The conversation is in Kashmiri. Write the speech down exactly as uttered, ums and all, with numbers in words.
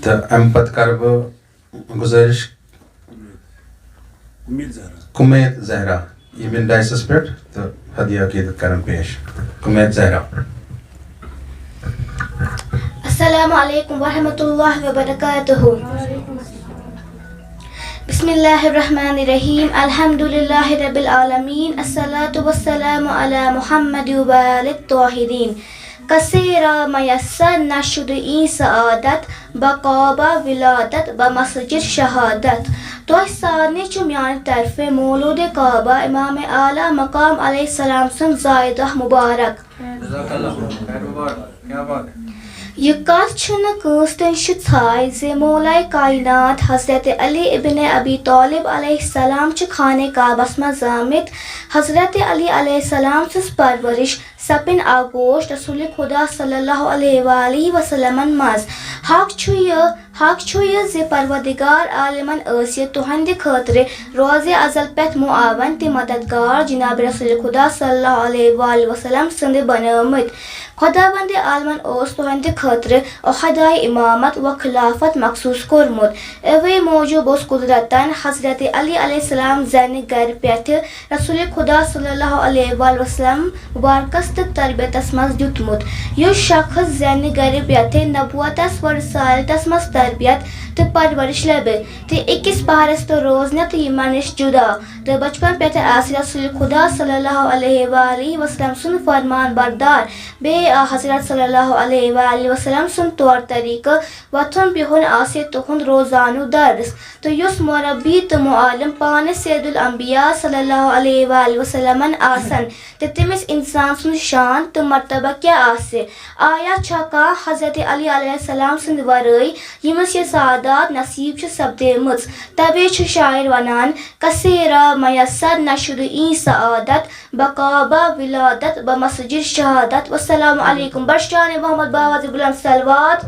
تہٕ اَمہِ پتہٕ کرٕ بہٕ گُزٲرِش کُمید زہرا یِم یِن ڈایسَس پٮ۪ٹھ تہٕ ہدیہ عقیٖدت کرن پیش۔ کُمید زہرا۔ السلام علیکم ورحمۃ اللہ وبرکاتہ۔ بسم اللہ الرحمن الرحیم، الحمد للہ رب العالمین، الصلاۃ والسلام علی محمد و آل الطاہرین۔ کثیرا میسر نشد این سعادت، بقابہ ولادت بمسجد شہادت۔ تۄہہِ سارنٕے چھُ میانہِ طرفہٕ مولود کعبہ امام اعلیٰ مقام علیہ السلام سُنٛد زایہِ دۄہ مبارک۔ جزاک اللہ۔ خیر مبارک۔ کیا بات ہے۔ یہِ کتھ چھنہٕ کٲنٛسہِ تہِ شِژھاے زِ مولائے کائنات حضرت علی ابن ابی طالب علیہ السلام چھِ خانہ کعبس منٛز زامٕتۍ۔ حضرت علی علیہ السلام سٕنٛز پرورش سپٕنۍ آغوش رسول خدا صلی اللہ علیہ وآلہ وسلمن منٛز۔ حق چھُ یہِ حق چھُ یہِ زِ پروردگار عالمن ٲسۍ تُہنٛدِ خٲطرٕ روزِ ازل پٮ۪ٹھ معاون تہٕ مددگار جناب رسول خدا صلی اللہ علیہ وآلہ وسلم سٕنٛدِ بنٲومٕتۍ۔ خداوند عالمن اوس تُہنٛدِ خٲطرٕ عہدہ امامت و خلافت مخصوص کوٚرمُت۔ اوے موجوب اوس قدرتن حضرت علی علیہ السلام زینہِ گرِ پٮ۪ٹھٕ رسول خدا صلی اللہ علیہ وآلہ وسلم مبارکس تہٕ تربیتس منٛز دیُتمُت۔ یُس شخص زینہِ گرِ پٮ۪ٹھٕ نبوتس و رسالتس منٛز تربیت تہٕ پرورش لبہِ تہٕ أکِس پہرس تہٕ روزنہِ تہٕ یِمن نِش جدا تہٕ بچپن پٮ۪ٹھٕ آسہِ رسول خدا صلی اللہ علیہ وآلہ وسلم سُنٛد فرمان بردار، بیٚیہِ آ حضرت صلی اللہ علیہ وآلہ وسلم سُنٛد طور طریقہٕ وۄتھُن بِہُن آسہِ تُہُنٛد روزانُک درس۔ تہٕ یُس مربی تہٕ معلم پانہٕ سید الانبیاء صلی اللہ علیہ وآلہ وسلمن آسن، تہٕ تٔمِس انسان سُنٛد شان تہٕ مرتبہ کیٛاہ آسہِ؟ آیا چھا کانٛہہ حضرت علی علیہ السلام سٕنٛدِ ورٲے ییٚمِس یہِ سعادات نصیب چھِ سپدیمٕژ؟ تبے چھُ شاعر ونان، کثیرا میسر نشد این سعادت، بقابہ ولادت بمسجد شہادت۔ والسلام علیکم۔ بشکان محمد باوازِ بلند صلوات۔